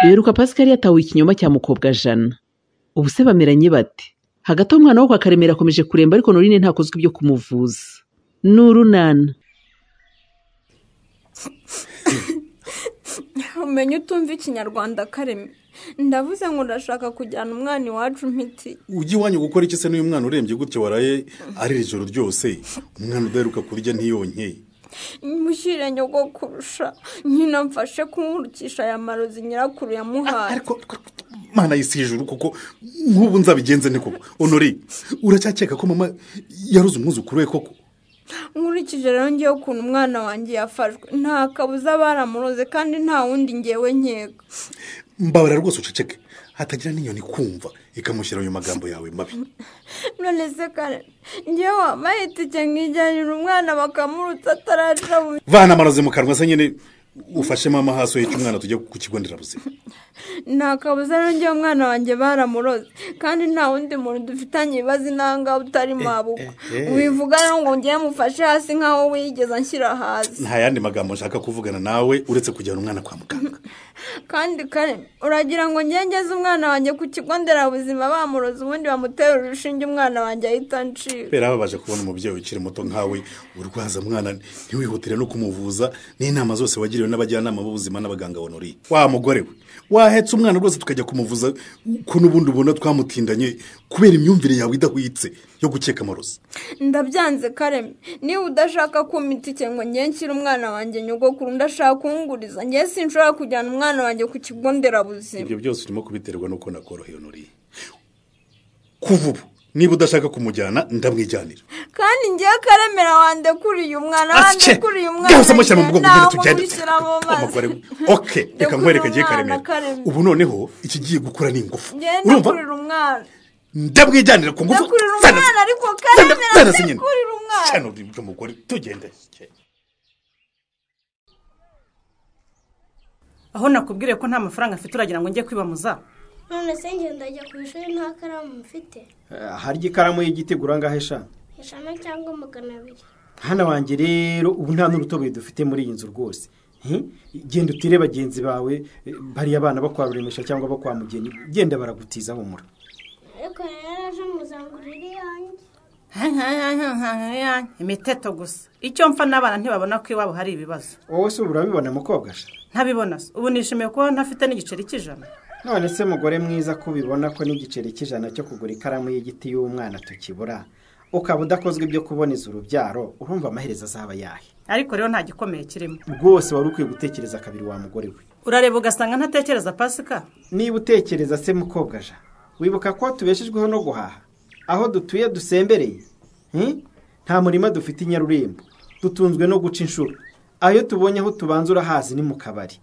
Biheruka Pascal yatawe ikinyoma cya mukobwa Jana. Ubu se bameranye bate? Hagati aho umwana wo kwa Karemera akomeje kuremba, ariko Norine ntakozwe ibyo kumuvuza. Ni urunana. Umenye utumva ikinyarwanda Kareme. Ndavuze ngo ndashaka kujyana umwana iwacu mpiti. Ujye iwanyu gukora iki se n'uyu mwana urembye gutyo waraye arira ijoro ryose? Umwana udaheruka kurya ntiyonkeye. Mushyire nyogokurusha nyina mfashe kumurukisha aya marozi nyirakuru yamuhaye. Ariko mana y'isi ijuru koko nk'ubu nzabigenze nte koko? Honore, uracyakeka ko mama yaruze umwuzukuru we koko? Nkurikije rero ngewe ukuntu umwana wanjye yafashwe, nta kabuza baramuroze kandi nta wundi ngewe nkeka. Mbabara rwose uceceke, hatagira n'inyoni kumva ikamushyira ayo magambo yawe mabi. None se Kare, ngewe wampaye itike nkijyanira umwana bakamurutsa ataraca mu. Vana amarozi mu kanwa se nyine ufashe mama hasi uheke umwana tujye ku kigo nderabuzima. Nta kabuza rero ngewe umwana wanjye baramuroze kandi nta wundi muntu dufitanye ibibazo inanga utari mabukwe. Wivuga rero ngo ngewe mufashe hasi nkaho wigeze anshyira hasi. Nta yandi magambo nshaka kuvugana nawe uretse kujyana umwana kwa muganga. Kandi Kare, uragira ngo ngengeze umwana wanjye ku kigo nderabuzima bamuroze ubundi bamutera urushinge umwana wanjye ahita ncika. Birababaje kubona umubyeyi ukiri muto nkawe urwaza mwana ntiwihutire no kumuvuza n'inama zose wagiriwe n'abajyanama b'ubuzima n'abaganga. Honore, wa mugore we wahetse umwana rwose tukajya kumuvuza ko n'ubundi ubona twamutindanye kubera imyumvire yawe idahwitse yo gukeka amarozi. Ndabyanze Kareme, niba udashaka kumpa itike ngo njye nshyire umwana wanjye nyogokuru, ndashaka kunguriza. Njye sinshobora kujyana umwana wanjye ku kigo nderabuzima. Ibyo byose urimo kubiterwa nuko nakoroheye Honore. Kuva ubu niba udashaka kumujyana ndamwijyanira. Kandi ngiye Karemera wandekuriye umwana, wandekuriye umwana. Byose mushyira mu mugongo ngende tugende. Umugore we. Okay, reka nkwereke ngiye Karemera. Ubu noneho ikigiye gukora ni ingufu. Urumva? Ndamwijyanira ku ngufu. Umwana ariko Karemera ndekurira umwana. Cyane uri umugore tugende. Aho nakubwiriye ko nta mafaranga afite uragira ngo njye kwibamuza. None se njye ndajya ku ishuri nta karamu mfite. Harya ikaramu y'igiti gura angahe sha? 100 cyangwa 200. Hano wanjye rero ubu nta n'urutobe dufite muri iyi nzu rwose. Genda utire bagenzi bawe bariya abana bakwa Ruremesha cyangwa bakwa Mugeni, genda baragutiza humura. Ariko rero aje muzangurira iyanjye. Imiteto gusa. Icyo mfa n'abana ntibabona ko iwabo hari ibibazo. Wowe se urabibona mukobwa sha? Ntabibona. Ubu nishimiye kuba ntafite n'igiceri cy'ijana. None se mugore mwiza ko ubibona ko n'igiceri cy'ijana cyo kugura ikaramu y'igiti y'umwana tukibura, ukaba udakozwe ibyo kuboneza urubyaro, urumva amaherezo azaba yahe? Ariko rero nta gikomeye kirimo. Rwose wari ukwiye gutekereza kabiri wa mugore we. Urareba ugasanga ntatekereza Pasika? Niba utekereza se mukobwa ja, wibuka ko tubeshejweho no guhaha, aho dutuye dusembereye, nta murima dufite i Nyarurembo, dutunzwe no guca inshuro, ayo tubonye aho tubanza urahazi ni mu kabari.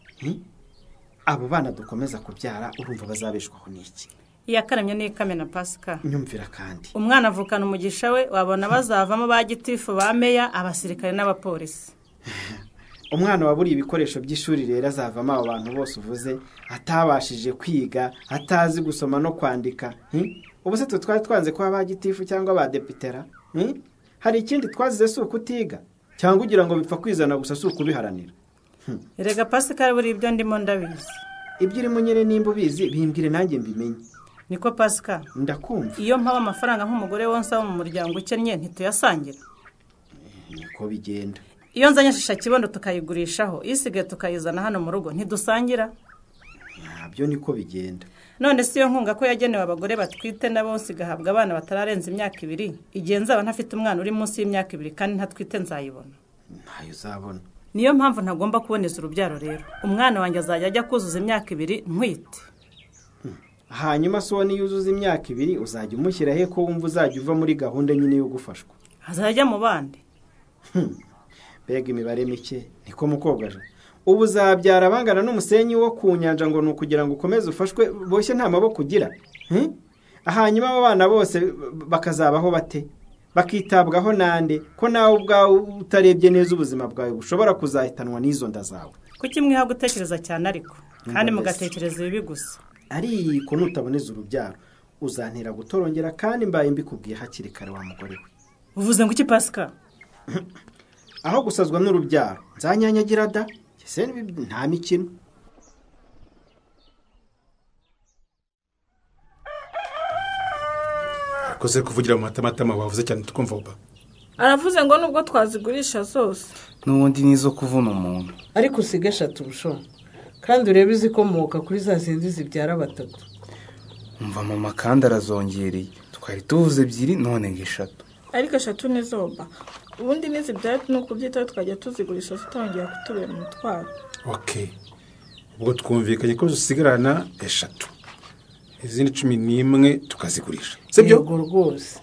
Abo bana dukomeza kubyara urumva bazabeshwaho n'iki? Iyakaremye n'ikamena Pasika. Nyumvira kandi. Umwana avukana umugisha we, wabona bazavamo ba gitifu, ba meya, abasirikare n'abapolisi. Umwana waburiye ibikoresho by'ishuri rero azavamo abo bantu bose uvuze, atabashije kwiga, atazi gusoma no kwandika. Ubu se twari twanze kuba ba gitifu cyangwa ba depitera? Hari ikindi twazize si ukutiga, cyangwa ugira ngo bipfa kwizana gusa si ukubiharanira. Erega Pasika buri ibyo ndimo ndabizi. Ibyo urimo nyine nimba ubizi bimbwire nanjye mbimenye. Niko Pasika. Ndakumva. Iyo mpaba amafaranga nk'umugore wonsa wo mu muryango ukennye ntituyasangira. Niko bigenda. Iyo nzanye shisha kibondo tukayigurishaho, isigaye tukayizana hano mu rugo ntidusangira. Nabyo niko bigenda. None si yo nkunga ko yagenewe abagore batwite n'abonsa igahabwa abana batararenza imyaka 2, igihe nzaba ntafite umwana uri munsi y'imyaka 2 kandi ntatwite nzayibona. Ntayo uzabona. Niyo mpamvu ntagomba kuboneza urubyaro rero. Umwana wanjye azajya ajya kuzuza imyaka 2 ntwite. Hanyuma so niyo uzuza imyaka 2 uzajya umushyira he ko wumva uzajya uva muri gahunda nyine yo gufashwa? Azajya mu bandi. Mbega imibare mike, niko mukobwa je. Ubu uzabyara bangana n'umusenyi wo ku nyanja ngo nukugira ngo ukomeze ufashwe boshye nta maboko ugira. Hanyuma abo bana bose bakazabaho bate? Bakitabwaho nande ko nawe ubwawe utarebye neza ubuzima bwawe bushobora kuzahitanwa n'izo nda zawe? Kuki mwiha gutekereza cyane ariko kandi mugatekereza ibibi gusa? Ariko nutaboneza urubyaro uzantera gutorongera kandi mbaye mbikubwiye hakiri kare wa mugore we. Uvuze ngo iki Pasika? Aho gusazwa n'urubyaro nzanyanyagira da, ese nta mikino. Koze kuvugira mu matamatama wavuze cyane tukumva uba. Aravuze ngo nubwo twazigurisha zose n'ubundi nizo kuvuna umuntu. Ariko usiga eshatu busho. Kandi urebe izikomoka kuri za zindi zibyara batatu. Umva mama kandi arazongereye. Twari tuvuze ebyiri none ngo eshatu. Ariko eshatu nizoba. Ubundi nizibyara no kubyitaho tukajya tuzigurisha zitongera kutubera umutwaro. Okay. Ubwo twumvikanye ko dusigarana eshatu. Izindi 11 tukazigurisha. Sibyo? Yego rwose.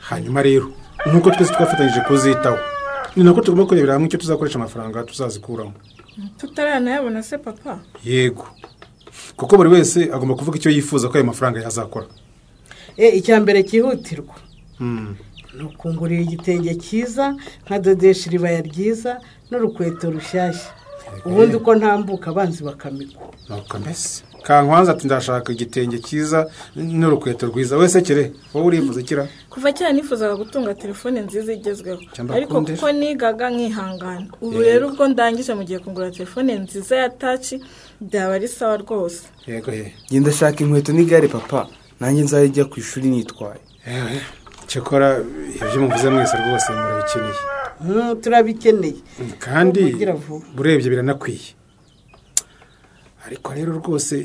Hanyuma rero nkuko twese twafatanyije kuzitaho, ni nako tugomba kurebera hamwe icyo tuzakoresha amafaranga tuzazikuramo. Tutaranayabona se papa? Yego. Kuko buri wese agomba kuvuga icyo yifuza ko ayo mafaranga yazakora. Icya mbere cyihutirwa. Nukungurira igitenge cyiza, nkadodesha iribaya ryiza n'urukweto rushyashya. Ubundi uko ntambuka abanzi bakamikwa. Nuko mbese Kankwanza ati ndashaka igitenge cyiza n'urukweto rwiza. Wese kire wowe urifuza kira? Kuva kera nifuzaga gutunga telefone nziza igezweho, ariko kuko nigaga nkihangana. Ubu rero ubwo ndangije mugiye kugura telefone nziza ya touch byaba ari sawa rwose. Yego ye. Nge ndashaka inkweto n'igare papa, nanjye nzajya ku ishuri nitwaye. Cyakora ibyo muvuze mwese rwose murabikeneye. Turabikeneye. Kandi burebye biranakwiye. Ariko rero rwose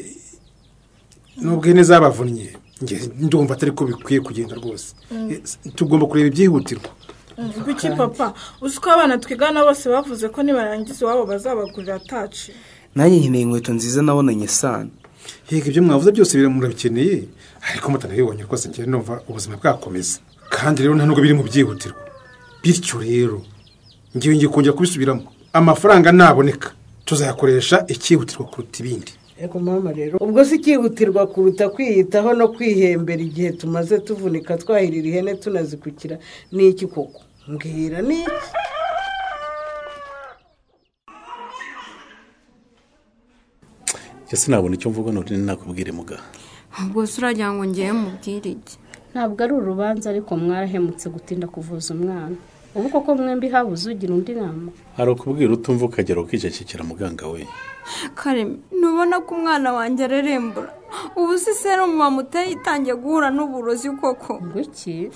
nubwo ihene zabavunnye nge ndumva atari ko bikwiye kugenda rwose. Tugomba kureba ibyihutirwa. Kuki papa uzi ko abana twigana bose bavuze ko nibarangiza iwabo bazabagurira touch. Nanjye nkeneye inkweto nziza nabonanye sana. Yego ibyo mwavuze byose murabikeneye, ariko mutanabibonye rwose nge ndumva ubuzima bwakomeza. Kandi rero nta nubwo biri mu byihutirwa. Bityo rero ngiye kongera kubisubiramo. Amafaranga naboneka tuzayakoresha icyihutirwa kuruta ibindi. Ego mama rero ubwo si cyihutirwa kuruta kwiyitaho no kwihembera igihe tumaze tuvunika twahirira ihene tunazikukira ni iki koko? Mbwira ni iki? Ese nabona icyo mvuga none nakubwire muga. Ubwo se uragira ngo ngiye mubwire iki? Ntabwo ari urubanza ariko mwarahemutse gutinda kuvuza umwana. Ubu koko mwembi habuze ugira undi nama. Hari ukubwira utumva ukagera ukicecekera muganga we. Kareme nubona ko umwana wanjye arerembura. Ubu se serumu bamuteye itangiye guhura n'uburozi koko. Ngo iki?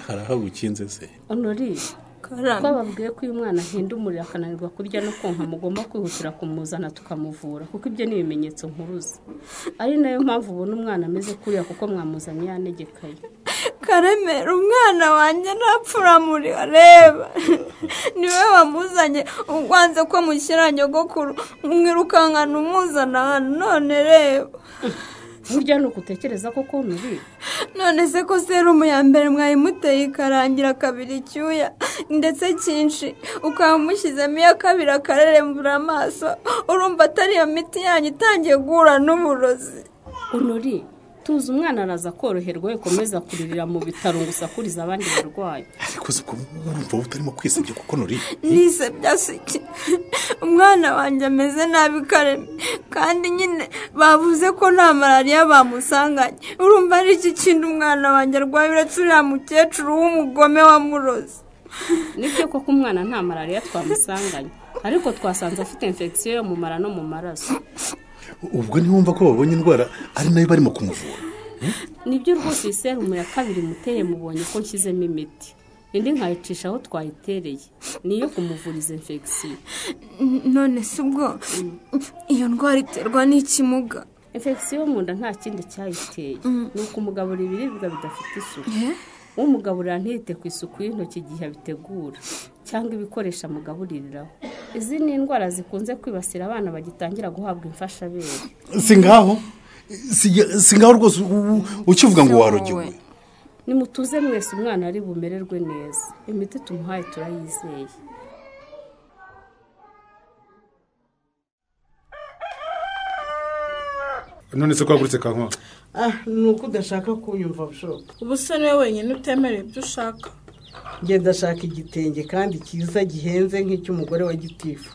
Harahagukinze se. Honori, twababwiye ko uyu mwana ahinda umuriro akananirwa kurya no konka mugomba kwihutira kumuzana tukamuvura kuko ibyo ni ibimenyetso nkuruza. Ari nayo mpamvu ubona umwana ameze kuriya kuko mwamuzanye yanegekaye. Karemera umwana wanjye ntapfura muri areba. Niwe wamuzanye ugwanze ko mushyira nyogokuru mwirukankana umuzana hano none reba. Burya nuko utekereza koko nuri? None se ko serumu ya mbere mwayimuteye ikarangira kabiri icyuya ndetse cyinshi ukaba umushyizemo iya kabiri akarerembura amaso, urumva atari iyo miti yanyu itangiye guhura n'uburozi. Honori, tuzi umwana araza koroherwa ukomeza kuririra mu bitaro ngo usakurize abandi barwayi. Ariko se urumva utarimo kwisebya kuko nuri? Nisebya siki. Umwana wanjye ameze nabi Kareme, kandi nyine bavuze ko nta malariya bamusanganye. Urumva ari iki kindi umwana wanjye arwaye uretse uriya mukecuru w'umugome wamuroze? Nibyo koko umwana nta malariya twamusanganye, ariko twasanze afite infection yo mu mara no mu maraso. Ubwo ntiwumva ko babonye indwara ari nayo barimo kumuvura? Nibyo rwose serumu ya kabiri muteye mubonye ko nshyizemo imiti. Indi nkayicisha aho twayitereye niyo kumuvuriza infection. None se ubwo iyo ndwara iterwa n'ikimuga? Infection yo mu nda nta kindi cyayiteye, ni ukumugaburira ibiribwa bidafite isuku. Umugaburira ntiyite ku isuku y'intoki igihe abitegura cyangwa ibikoresho amugabuririraho. Izi ni indwara zikunze kwibasira abana bagitangira guhabwa imfashabere. Singaho singaho rwose ukivuga ngo warogewe. Nimutuze mwese umwana ari bumererwe neza. Imiti tumuhaye turayizeye. None se kwagurutse Kankwa? Nuko udashaka kunyumva bushoboka. Ubu se niwe wenyine utemereye ibyo ushaka. Nge ndashaka igitenge kandi cyiza gihenze nk'icy'umugore wa gitifu.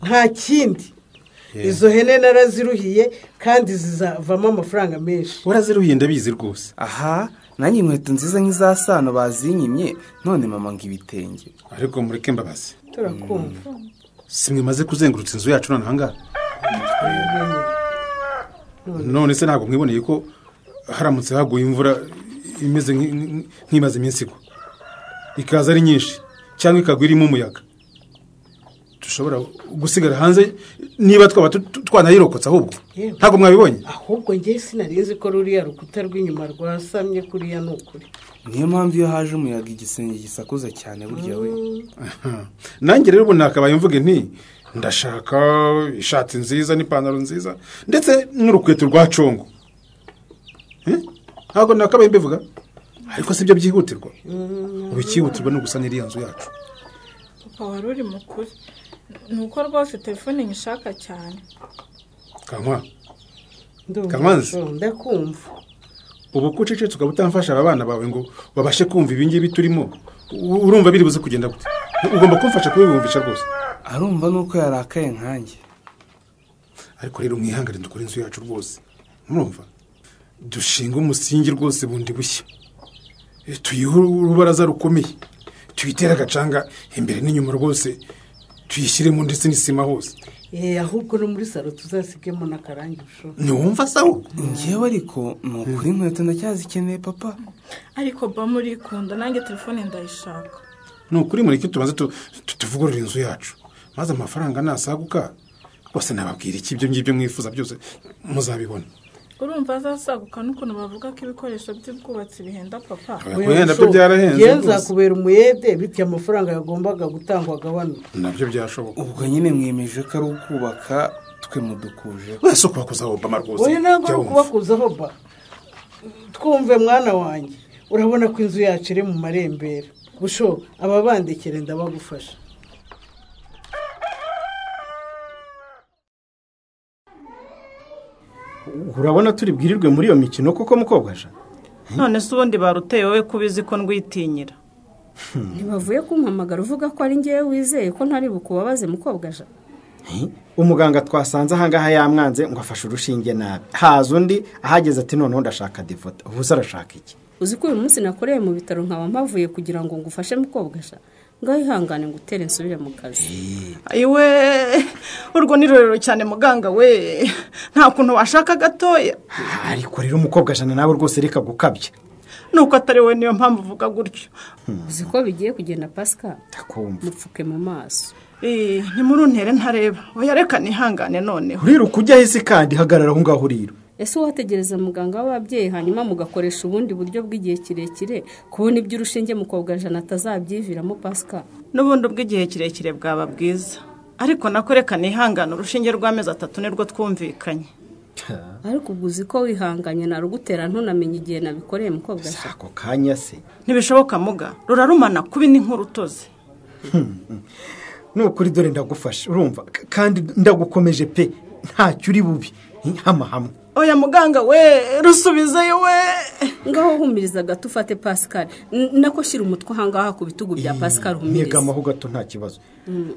Nta kindi. Izo hene naraziruhiye kandi zizavamo amafaranga menshi. Waraziruhiye ndabizi rwose. Aha, nanjye inkweto nziza nk'iza Sano bazinyimye none mama ngo ibitenge. Ariko mureke mbabazi. Turakumva. Simwe maze kuzengurutsa inzu yacu none ahangaha. None se ntabwo mwiboneye ko haramutse haguye imvura imeze nk'imaze iminsi igwa ikaza ari nyinshi cyangwa ikagwa irimo umuyaga, dushobora gusigara hanze niba twaba twanayirokotse. Ahubwo ntabwo mwabibonye? Ahubwo njye sinari ko ruriya rukuta rw'inyuma rwasamye kuriya ni ukuri. Niyo mpamvu iyo haje umuyaga igisenge gisakuza cyane burya we. Nanjye rero ubu nakabaye mvuge nti ndashaka ishati nziza n'ipantaro nziza ndetse n'urukweto rwa congo. Ntabwo nakabaye mbivuga, ariko si byo byihutirwa. Ubu ikihutirwa ni ugusana iriya nzu yacu. Papa wari uri mukuri, ni uko rwose telefone nyishaka cyane. Kankwa Kamanzi, ndakumva. Ubu ko ucecetse ukaba utamfasha aba bana bawe ngo babashe kumva ibi ngibi turimo, urumva biri buze kugenda gute? Ugomba kumfasha kubibumvisha rwose. Arumva nuko yarakaye nkanjye. Ariko rero mwihangane dukore inzu yacu rwose, murumva? Dushinga umusingi rwose bundi bushya, tuyihe urubaraza rukomeye, tuyitere agacanga imbere n'inyuma rwose, tuyishyiremo ndetse n'isima hose. Ahubwo no muri salo tuzasigemo n'akarangi usho. Ntiwumva sawa? Njyewe ariko ni ukuri inkweto ndacyazikeneye papa. Ariko ba murikunda, nanjye telefone ndayishaka. Ni ukuri mureke tubanze tuvugurure inzu yacu, maze amafaranga nasaguka rwose nababwira iki, ibyo ngibyo mwifuza byose muzabibona. Urumva azasaguka n'ukuntu bavuga ko ibikoresho by'ubwubatsi bihenda papa. Guhenda byo byarahenze. Yenza kubera umuyede bityo amafaranga yagombaga gutangwa agabanuka. Nabyo byashoboka. Ubwo nyine mwiyemeje ko ari ukubaka twe mudukuje. Wese ukubakuzaho Obama rwose. Oya ntabwo ari ukubakuzaho ba. Twumve mwana wanjye, urabona ko inzu yacu iri mu marembera. Busho ababandikire ndabagufasha. Urabona turi bwirirwe muri iyo mikino koko mukobwa aje? None se ubundi baruteye wowe kubizi ko ndwitinyira? Ntibavuye kumpamagara uvuga ko ari ngewe wizeye ko ntari bukubabaze mukobwa aje? Umuganga twasanze ahangaha yamwanze ngo afashe urushinge nabi, haza undi ahageze ati noneho ndashaka devota. Ubu se arashaka iki? Uzi ko uyu munsi nakoreye mu bitaro nkaba mpavuye kugira ngo ngufashe mukobwa aje? Ngaho ihangane ngutere nsubire mu kazi. Ayiwe, urwo ni rurerure cyane muganga we, nta kuntu washaka gatoya. Ariko rero umukobwa jana nawe rwose reka gukabya. Nuko atari we niyo mpamvu uvuga gutyo. Uzi ko bigiye kugenda Pascal? Ndakumva. Mupfuke mu maso. Ntimuruntere ntareba. Oya reka nihangane noneho. Uriruka ujya hese kandi hagarara aho ngaho uriro. Ese wategereza muganga w'ababyeyi hanyuma mugakoresha ubundi buryo bw'igihe kirekire kubona iby'urushinge mukobwa jana atazabyiviramo Pascal? N'ubundi bw'igihe kirekire bwaba bwiza, ariko nako reka nihangane urushinge rw'amezi 3 nirwo twumvikanye. Ariko ubwo uzi ko wihanganye narugutera ntunamenye igihe nabikoreye mukobwa jana. Ako kanya se ntibishoboka muga, rurarumana kubi ni nk'urutozi. Nukuri dore ndagufasha urumva, kandi ndagukomeje pe, ntacyo uri bubi hama hamwe. Oya muganga we, rusubizeyo we. Ngaho humiriza gato ufate Pascal, nako shira umutwe ahangaha ku bitugu bya Pascal humiriza. Nyegamaho gato nta kibazo,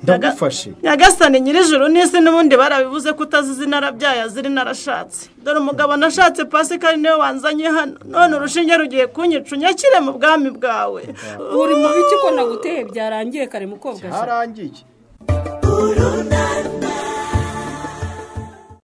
ndagufashe. Nyagasani nyirijuru n'isi n'ubundi barabivuze ko utazizi narabyaye aziri narashatse. Dore umugabo nashatse Pascal niwe wanzanye hano, none urushinge rugiye kunyica, unyakire mu bwami bwawe. Uri mu biki ko naguteye byarangiye kare mukobwa? Cyarangiye.